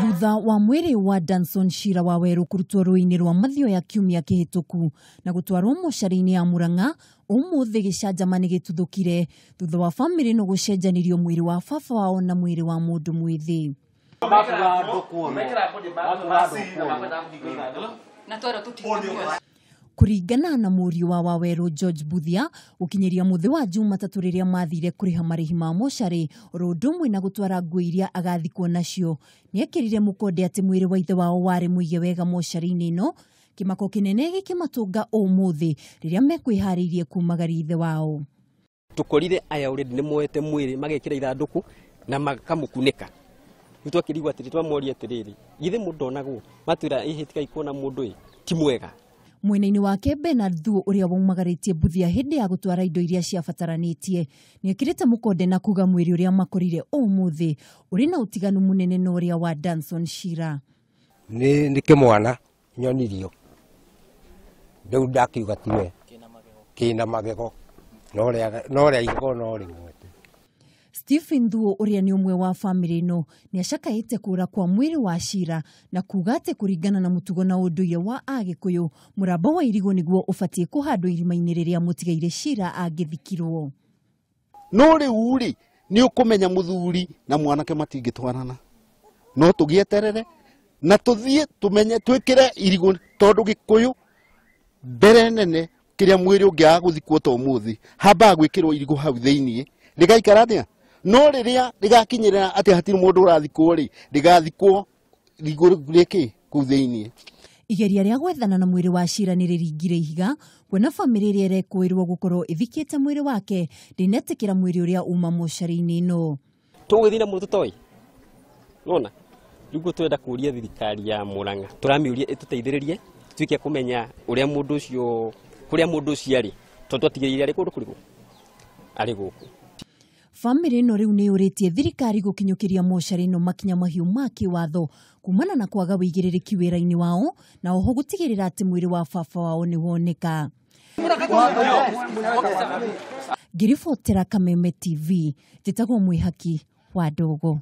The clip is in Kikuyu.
Thutha wa mwĩrĩ wa Danson Shira Waweru kũrutwo rũĩ-inĩ rwa Mathioya kiumia kĩhĩtũku na gũtwarwo mocarĩ-inĩ ya Murang'a, ũmũthĩ gĩcanjama nĩ gĩtuthũkire thutha wa bamĩrĩ ĩno gũcenjanĩrio mwĩrĩ wa baba wao na mwĩrĩ wa mũndũ mwĩthĩ. Kũringana na mũriũ wa Waweru George Buthia, gũkinyĩria mũthĩ wa Jumatatũ rĩrĩa mathire kũrĩha marĩhi ma mocarĩ oro ũndũ ũmwe na gũtwara nguo iria agathikwo nacio, nĩekĩrire mũkonde atĩ mwĩrĩ wa ithe wao warĩ mũige wega mocarĩ-inĩ ĩno, kĩmako kĩnene gĩkĩmatũnga ũmũthĩ rĩrĩa mekwĩharĩirie kumagaria ithe wao. Tũkorire aya already nĩ moete mwĩrĩ magekĩra ithandũkũ na makamũkunĩka. Rĩu twakĩrigwo atĩrĩ, twamoria atĩrĩrĩ, githĩ mũndũ ndonagwo? Matwĩra ĩhĩ tigai kuona mũndũ ĩ ti mwega. Mwena-inĩ wake Bernard Thuo ũrĩa waumagarĩtie Buthia hĩndĩ ya gũtwara indo iria ciabataranĩtie nĩekĩrĩte mũkonde na kuga mwĩrĩ ũrĩa makorire ũmũthĩ ũrĩ na ũtiganu mũnene na ũrĩa wa Danson Shira. Nĩ kĩmwana nyonirio rĩu ndakiuga tiwe kĩna magego no rĩa igego no rĩmwe. Stephen Thuo ũrĩa nĩ ũmwe wa bamĩrĩ ĩno nĩacakaĩte kũra kwa mwĩrĩ wa Shira na kuga atĩ kũringana na mũtugo na ũndũire wa Agĩkũyũ, mũramba wa irigũ nĩguo ũbatiĩ kũhandwo irima-inĩ rĩrĩa mũtigaire Shira angĩthikirwo. No rĩu rĩ nĩ ũkũmenya mũthuri na mwanake matingĩtwarana, no tũgĩeterere na tũthiĩ tũmenye twĩkĩre irigũ tondũ Gĩkũyũ mbere nene kĩrĩa mwĩrĩ ũngĩaga gũthikwo ta ũmũthĩ hambaga gwĩkĩrwo irigũ hau thĩiniĩ rĩgaikara atĩa, no rĩrĩa rĩgakinyĩrĩra atĩ hatirĩ mũndũ ũrathikwo rĩ rĩgathikwo irigũ rĩkĩ kũu thĩiniĩ. Igeria rĩa gwethana na mwĩrĩ wa Shira nĩ rĩringire ihiga kuona bamĩrĩ ĩrĩa ĩrekũĩrwo gũkorwo ĩthikĩte mwĩrĩ wake ndĩnetĩkĩra mwĩrĩ ũrĩa uma mocarĩ-inĩ ĩno. Tũgũgĩthiĩ na mũndũ tũtoĩ, nona rĩu twenda kũria thirikari ya Murang'a, tũramĩũria ĩtũteithĩrĩrie tuĩke kũmenya ũrĩa mũndũ ũcio kũrĩa mũndũ ũcio arĩ, tondũ twatigĩrĩire arĩ kũndũ kũrĩkũ arĩ gũkũ. Bamĩrĩ ĩno rĩu nĩ yũrĩtie thirikari gũkinyũkĩria mocarĩ ĩno makinya mahiũ ma kĩwatho kumana na kwaga wĩigĩrĩrĩki wĩra-inĩ wao na oho gũtigĩrĩra atĩ mwĩrĩ wa baba wao nĩ woneka. Ngĩribotera Kameme TV, njĩtagwo Mwĩhaki wa Ndogo.